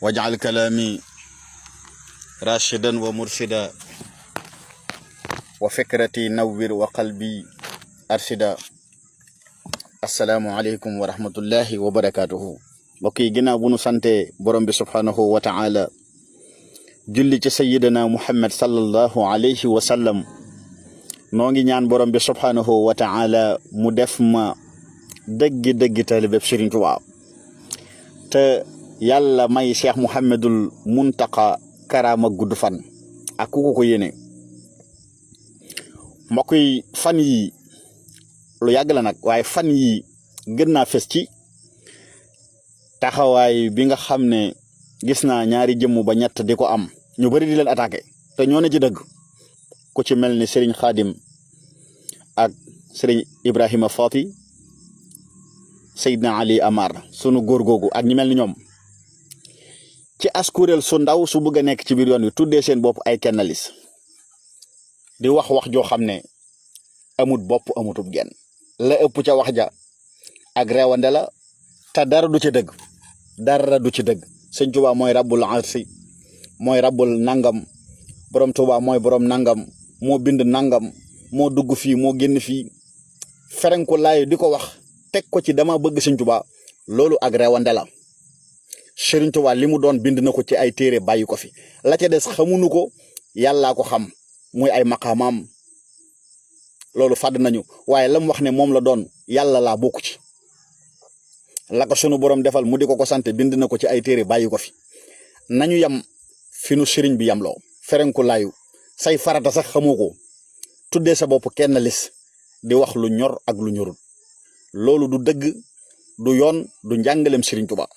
واجعل كلامي راشدا ومرشدا وفكرتي نور وقلبي أرشدا. السلام عليكم ورحمة الله وبركاته. بكي جنا بنو سانتي برم سبحانه وتعالى julli ci sayyidina Muhammad sallallahu alayhi wa sallam noo ngi ñaan borom bi subhanahu wa ta'ala mu def ma dëgg taalibe Sëriñ Tuubaa te yàlla may Cheikh Mouhamadul Muntaqa karaama gudd fan ak ku ko yéene. mbokk yi fan yi lu yàgg la nag waaye fan yi gën naa fes ci taxawaay bi nga xam ne gis naa ñaari jëmm ba ñett di ko am ñu bari di leen attaqué te ñoo ne ci dëgg ku ci mel ni Serigne Khadim ak Serigne Ibrahima Fati Seydina Ali Amar sunu góor googu ak ñi mel ni ñoom ci askuréel su ndaw su bëgg a nekk ci biir yoon wi tuddee seen bopp ay kennalis di wax joo xam ne amut bopp amutub genn la ëpp ca wax ja ak reewande la te dara du ci dëgg Sëñ Tuubaa mooy rabbul arsi mooy rabbul nangam borom Tuubaa mooy borom nangam moo bind nangam moo dugg fii moo génn fii ferenku laay di ko wax teg ko ci dama bëgg Sëñ Tuubaa loolu ak reewande la. Sëriñ Tuubaa li mu doon bind na ko ci ay téere bàyyi ko fi la ca des xamuñu ko yàllaa ko xam muy ay maqaamaam loolu fàdd nañu waaye lam wax ne moom la doon yàlla laa bokku ci. la ko sunu borom defal mu di ko sant bind na ko ci ay téere bàyyi ko fi nañu yam fi nu sëriñ bi yamloo ferenku laayu say farata sax xamoo ko tuddee sa bopp kenn lis di wax lu ñor ak lu ñorul loolu du dëgg du yoon du njàngalem Sëriñ Tuubaa.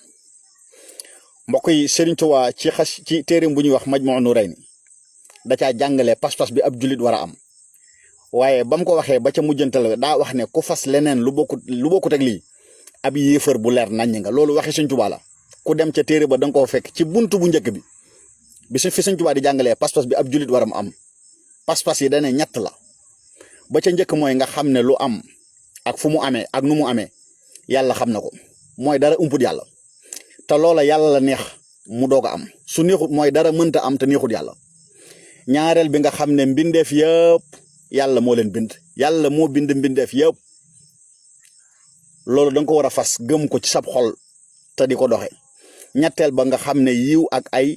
mbokk yi Sëriñ Tuubaa ci téereem bu ñuy wax Majmuu Nurayni da caa jàngale pas-pas bi ab jullit war a am waaye ba mu ko waxee ba ca mujjantal daa wax ne ku fas leneen lu bokkut ak lii ab yéefar bu leer naññ nga loolu waxi Sëñ Tuubaa la ku dem ca téere ba da nga koo fekk ci buntu bu njëkk bi fi Sëñ Tuubaa di jàngalee pas-pas bi ab jullit waram am pas-pas yi dane ñett la ba ca njëkk mooy nga xam ne lu am ak fu mu amee ak nu mu amee yàlla xam na ko mooy dara umput yàlla te loola yàlla la neex mu doog a am su neexut mooy dara mënta am te neexut yàlla. ñaareel bi nga xam ne mbindeef yëpp yàlla moo leen bind yàlla moo bind mbindeef yëpp loolu da nga ko war a fas gëm ko ci sab xol te di ko doxe ñetteel ba nga xam ne yiw ak ay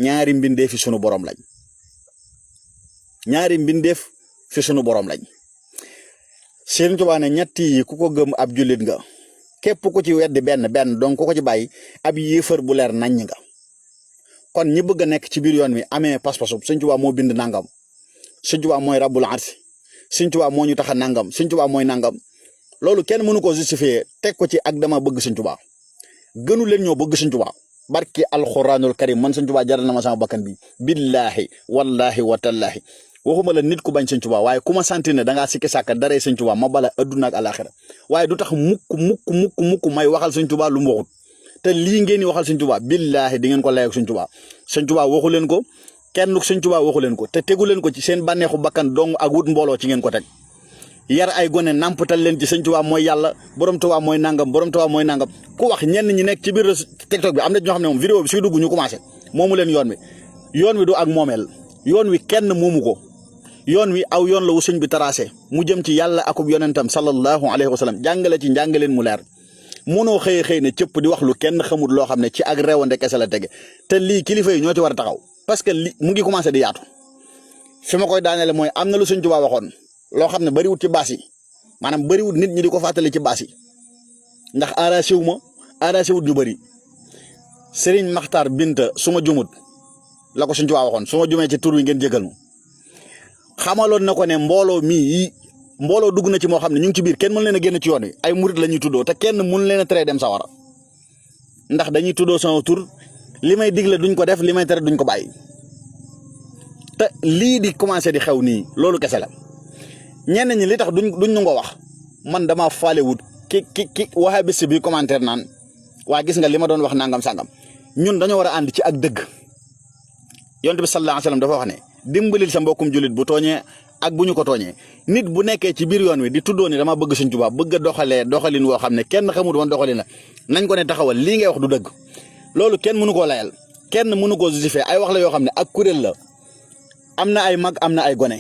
ñaari mbindeef fi sunu borom lañ Sëriñ Tuubaa ne ñett yi ku ko gëm ab jullit nga képp ku ci weddi benn donc ku ko ci bàyyi ab yéefar bu leer naññ nga. kon ñi bëgg a nekk ci biir yoon wi amee pas-pasu Sëñ Tuubaa moo bind nangam Sëñ Tuubaa mooy rabbul arsi Sëñ Tuubaa moo ñu tax a nangam Sëñ Tuubaa mooy nangam loolu kenn mënu ko justifier teg ko ci ak dama bëgg Sëñ Tuubaa gënu leen ñoo bëgg Sëñ Tuubaa barki alxuraanul karim man Sëñ Tuubaa jaral na ma sama bakkan bi billahi wallahi watallaahi waxuma la nit ku bañ Sëñ Tuubaa waaye ku ma santi ne dangaa sikki sàkka daree Sëñ Tuubaa ma bala adduna ak alaxira waaye du tax mukk may waxal Sëñ Tuubaa lu mu waxut te lii ngeen di waxal Sëñ Tuubaa billahi di ngeen ko lay ak Sëñ Tuubaa Sëñ Tuubaa waxu leen ko kenn Sëñ Tuubaa waxu leen ko te tegu leen ko ci seen bànneexu bakkan dong ak wut mbooloo ci ngeen ko teg yar ay gone nampatal leen ci Sëñ Tuubaa mooy yàlla borom Tuubaa mooy nangam ku wax ñenn ñi nekk ci biir TikTok bi am na ñoo xam ne moom vidéo bi suy dugg ñu commencé moomu leen yoon wi du ak moomeel yoon wi kenn moomu ko yoon wi aw yoon la wu sëñ bi tracé mu jëm ci yàlla akub yonentam sallallahu alayhi wa sallam jàngale ci njàngaleen mu leer mënoo xëy ne cëpp di wax lu kenn xamul loo xam ne ci ak réewande kese la tege te lii kilifa yi ñoo ci war a taxaw parce que li mu ngi commencé di yaatu fi ma koy daanele mooy am na lu Sëñ Tuubaa waxoon loo xam ne bariwut ci baas yi maanaam bariwut nit ñi di ko fàttali ci baas yi ndax arrangé wut ñu bëri Serigne Makhtar Binta su ma jumut la ko Sëñ Tuubaa waxoon su ma jumee ci tur wi ngeen jégal ma xamaloon na ko ne mbooloo dugg na ci moo xam ne ñu ngi ci biir kenn mën leen a génn ci yoon wi ay murit la ñuy tuddoo te kenn mën leen a tere dem sawara ndax dañuy tuddoo sama tur li may digle duñ ko def li may tere duñ ko bàyyi te lii di commencé di xew nii loolu kese la ñenn ñi li tax duñ nu nga wax man dama faale wut ki waxee bés bi commentaire naan waa gis nga li ma doon wax nangam sangam ñun dañoo war a ànd ci ak dëgg yonent bi sallallahu alayhi wasallam dafa wax ne dimbalil sa mbokkum jullit bu tooñee ak bu ñu ko tooñee nit bu nekkee ci biir yoon wi di tuddoo ni dama bëgg Sëñ Tuubaa bëgg a doxalin woo xam ne kenn xamul woon doxalin la nañ ko ne taxawal lii ngay wax du dëgg loolu kenn mënu koo layal kenn mënu koo justifier ay wax la yoo xam ne ak kuréel la am na ay mag am na ay gone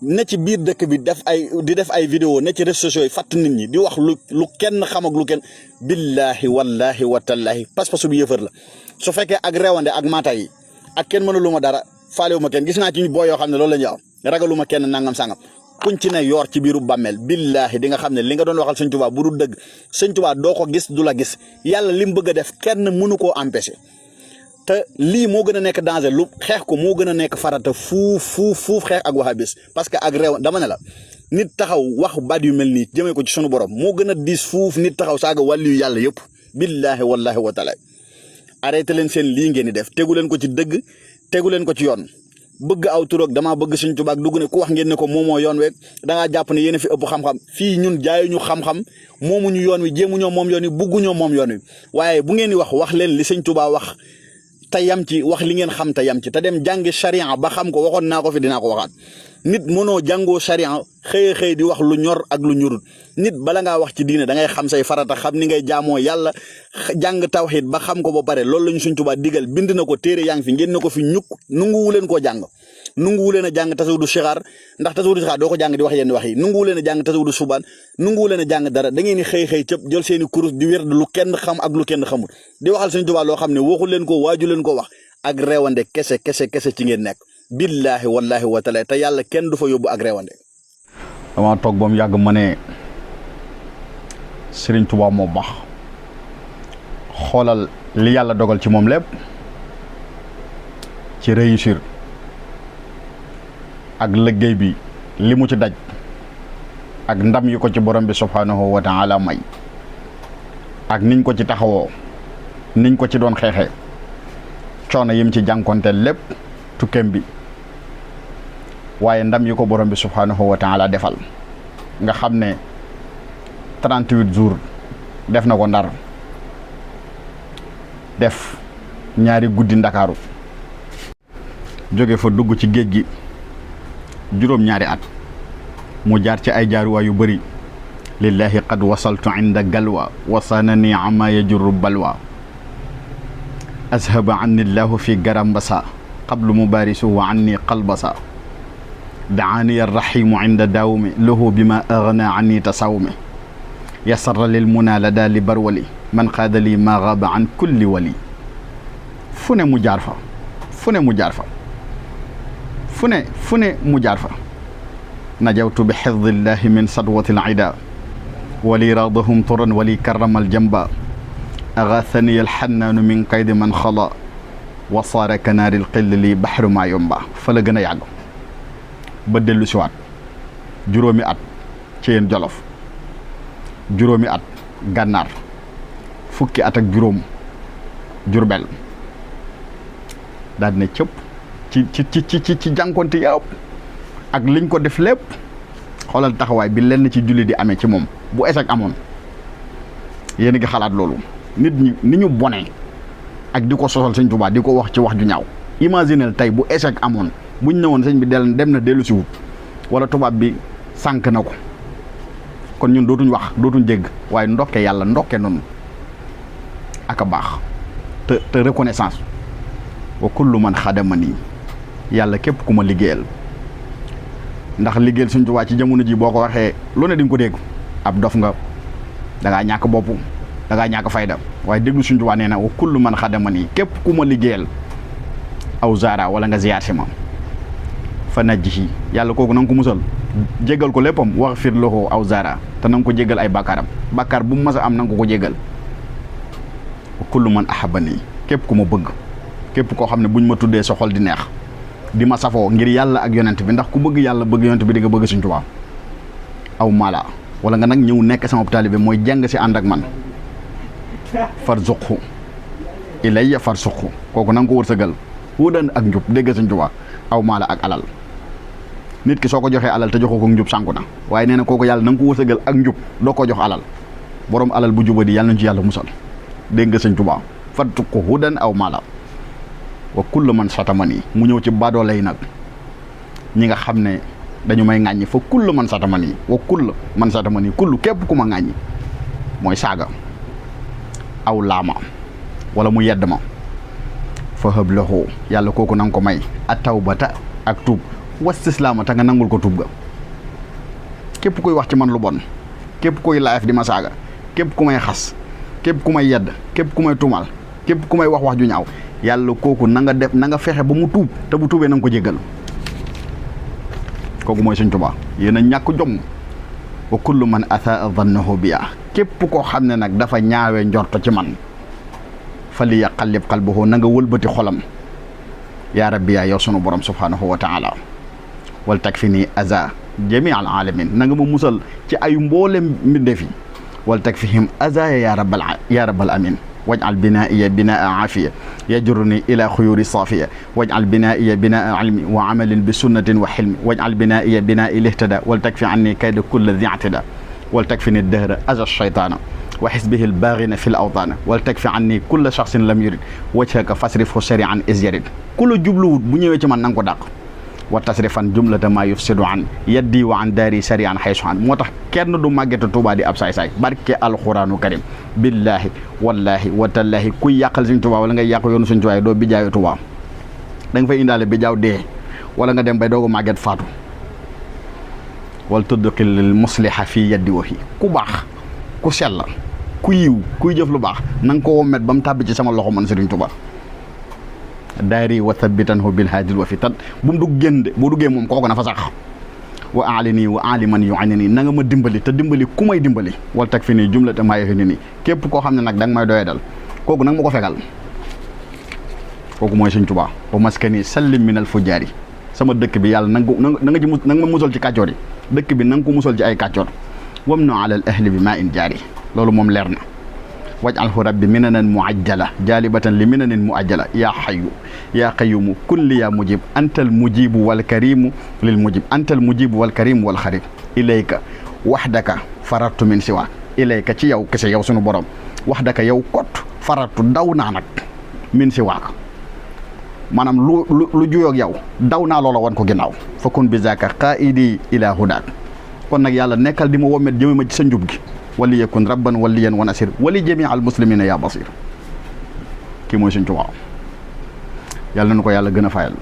ne ci biir dëkk bi di def ay vidéo ne ci réseaux sociaux yi fàtt nit ñi di wax lu kenn xam ak lu kenn billahi wallahi watallahi pas-pasu bi yëfër la su fekkee ak rewande ak maata yi ak kenn mënu lu ma dara faalewu ma kenn gis naa ci ñu boo yoo xam ne loolu la ñu wax ragalu ma kenn nangam sangam kuñ ci ne yoor ci biiru bàmmeel billahi di nga xam ne li nga doon waxal sëñ Tuubaa bu dul dëgg sëñ Tuubaa doo ko gis du la gis yàlla li mu bëgg a def kenn mënu koo empêcher te lii moo gën a nekk danger lu xeex ko moo gën a nekk farata fuuf xeex ak wahabis parce que ak réew dama ne la nit taxaw wax baat yu mel nii jëmee ko ci sunu borom moo gën a diis fuuf nit taxaw saaga wàllu yu yàlla yëpp billahi wallahi wa taala arrêté leen seen lii ngeen di def tegu leen ko ci dëgg tegu leen ko ci yoon bëgg aw turoog damaa bëgg Sëñ Tuubaa dugg ne ku wax ngeen ne ko moomoo yoon weeg dangaa jàpp ne yéen a fi ëpp xam-xam fii ñun jaayuñu xam-xam moomuñu yoon wi jéemuñoo moom yoon wi bugguñoo moom yoon wi waaye bu ngeen di wax leen li Sëñ Tuubaa wax te yam ci wax li ngeen xam te yam ci te dem jàngi charia ba xam ko waxoon naa ko fi dinaa ko waxaat nit mënoo jàngoo charia xëy di wax lu ñor ak lu ñurut nit bala ngaa wax ci diine da ngay xam say farata xam ni ngay jaamoo yàlla jàng tawxiid ba xam ko ba pare loolu la ñu Sëñ Tuubaa digal bind na ko téere yaa ngi fi ngeen na ko fi ñukk nunguwu leen koo jàng nunguwu leen a jàng tasawudu sixaar ndax tasawudu sixaar doo ko jàng di wax yenn wax yi nunguwu leen a jàng tasawudu subaan nunguwu leen a jàng dara da ngeen ni xëy cëpp jël seeni kurus di wér lu kenn xam ak lu kenn xamul di waxal Sëñ Tuubaa loo xam ne waxu leen ko waaju leen ko wax ak reewande kese ci ngeen nekk billahi wallahi wa taala te yàlla kenn du fa yóbbu ak reewande dama toog ba mu yàgg ma ne Sëriñ Tuubaa moo baax xoolal li yàlla dogal ci moom lépp ci réussir ak liggéey bi li mu ci daj ak ndam yi ko ci borom bi subhanahu wa taala may ak niñ ko ci taxawoo niñ ko ci doon xeexee coono yim ci jànkonte lépp tukkeem bi waaye ndam yi ko borom bi subhanahu wa taala defal nga xam ne 38 jours def na ko Ndar def ñaari guddi Ndakaaru jóge fa dugg ci géej gi juróom-ñaari at mu jaar ci ay jaaruwaay yu bëri lillahi qad wasaltu inda galwa wasanani ama yajurru balwa ashaba anni llahu fi garambasa qablu mubarisu wa anni qalbasa daani arrahimu inda daawmi lahu bima aghna anni tasawmi yasarra lil muna lada li barwali man qaada li ma gaaba an kulli wali fu ne mu jaar fa najawtu bi xifdillahi min sadwati al ida wali radahum turan wali karrama al jamba agathani al xannaanu min kaydi man xala wa saara kanaari al qill li baxru maa yomba fa la gën a yàgg ba dellu siwaat juróomi at ci yéen Jolof juróomi at gànnaar fukki at ak juróom Jurbel daal dina cëpp ci jànkonte yëpp ak liñ ko def lépp xoolal taxawaay bi lenn ci julli di amee ci moom bu échec amoon yéen a ngi xalaat loolu nit ñi ni ñu bone ak di ko sosal Sëñ Tuubaa di ko wax ci wax ju ñaaw imaginel tey bu échec amoon buñ ñëwoon sëñ bi dem na dellu si wut wala tubaab bi sànk na ko kon ñun dootuñ wax dootuñ dégg waaye ndokke yàlla ndokke noonu ak a baax te reconnaissance wa kullu man xadamani yàlla képp ku ma liggéeyal ndax liggéeyal Sëñ Tuubaa ci jamono ji boo ko waxee lu ne di nga ko dégg ab dof nga da ngaa ñàkk bopp da ngaa ñàkk fayda waaye déglu Sëñ Tuubaa nee na wa kullu man xadamani képp ku ma liggéeyal aw zaara wala nga ziyaar si ma fa najji yàlla kooku na nga ko musal jéggal ko léppam wax fir loxo aw zaara te na nga ko jéggal ay bàkkaaram bàkkaar bu mu mas a am na nga ko jéggal wa kullu man ahabani képp ku ma bëgg képp koo xam ne buñ ma tuddee sa xol di neex di ma safoo ngir yàlla ak yonent bi ndax ku bëgg yàlla bëgg yonent bi di nga bëgg Sëñ Tuubaa aw mala wala nga nag ñëw nekk sama taalibe mooy jàng si ànd ak man farzuqhu ilayya farzuqhu kooku na nga ko wërsëgal hudan ak njub dégg Sëñ Tuubaa aw mala ak alal nit ki soo ko joxee alal te joxoo ko njub sànku na waaye nee na kooku yàlla na nga ko wërsëgal ak njub doo ko jox alal borom alal bu jubadi yàlla nañ ci yàlla musal dégg nga Sëñ Tuubaa farzuqhu hudan aw mala wa kullu man satamani mu ñëw ci baadoole yi nag ñi nga xam ne dañu may ŋàññi fa kullu man satamani wa kullu man satamani kullu képp ku ma ŋàññi mooy saaga aw laama wala mu yedd ma fa hëb lahu yàlla kooku nanga ko may at tawbata ak tuub wastislaama ta nga nangul ko tuub ga képp kuy wax ci man lu bon képp kuy live di ma saaga képp ku may xas képp ku may yedd képp ku may tuumal képp ku may wax ju ñaaw yàlla kooku na nga def na nga fexe ba mu tuub te bu tuubee na nga ko jéggal kooku mooy Sëñ Tuubaa yéen a ñàkk jom wa kullu man asaa dannahu biya képp koo xam ne nag dafa ñaawee njorto ci man fa li yaqallib qalbuhu na nga wëlbati xolam yaa rabbi yaa yow sunu borom subhanahu wa taala wal takfini aza jami al alamin na nga ma musal ci ay mboolem mbindeef yi wal takfihim aza ya rabbal amin waj'al binaa'iya binaa'a aafiya yajuruni ila xuyuri saafiya waj'al binaa'iya binaa'a ilmi wa amalin bi sunnatin wa xilmi waj'al binaa'iya binaa'i lihtada wal takfi anni kayda kulla dhi i'tida wal takfini dahra aza shaytaana wa xisbihi albaaghina fi l awtaana wal takfi anni kulla shaxsin lam yurid wajhaka fasrifhu shari'an is yarid ku la jubluwut bu ñëwee ci man na nga ko dàq wa tasrifan jumlata maa yufsidu an yaddi wa an daari shari'an xaysu an moo tax kenn du màggete Tuubaa di ab saay-saay barke alxuraanu karim billaahi wallaahi watallaahi kuy yàqal Sëñ Tuubaa wala ngay yàq yoonu Sëñ Tuubaa doo bijaayu Tuubaa da nga fay indaale bijaaw dee wala nga dem bay dooga màgget faatu wal tudqil musliha fii yaddi wa fii ku baax ku sell ku yiw kuy jëf lu baax na nga ko wommet ba mu tàbbi ci sama loxo man Sëriñ Tuubaa daari wa thabitanhu bil haadil wa fi tat bu mu dugg génn de boo duggee moom kooku na fa sax wa alini wa aliman yu'anini na nga ma dimbali te dimbali ku may dimbali wal tak fi nii jumlata maa yafi nii képp koo xam ne nag da nga may doye dal kooku nag ma ko fegal kooku mooy Sëñ Tuubaa wa maskani sallim min al fujaari sama dëkk bi yàlla na nga ma musal ci kàccoor yi dëkk bi na nga ko musal ci ay kàccoor wam no alal ahli bi maa in jaari loolu moom leer na waj'alhu rabbi minanan muajjala jalibatan li minanin muajjala yaa xayu yaa qayumu kun li yaa mujib antal mujibu wal karimu lil mujib antal mujibu wal karimu wal xarib ilayka waxdaka farartu min siwaak ilayka ci yow kese yow sunu borom waxdaka yow kot farartu daw naa nag min siwaak maanaam lu juyoog yow daw naa loola wan ko ginnaaw fa kun bi zaka qaidi ila hudaak kon nag yàlla nekkal di ma womet jëme ma ci sa njub gi wali yakun rabban waliyan wa nasir wali jamii al muslimina ya basir kii mooy Sëñ Tuubaa yàlla na ko yàlla gën a fayal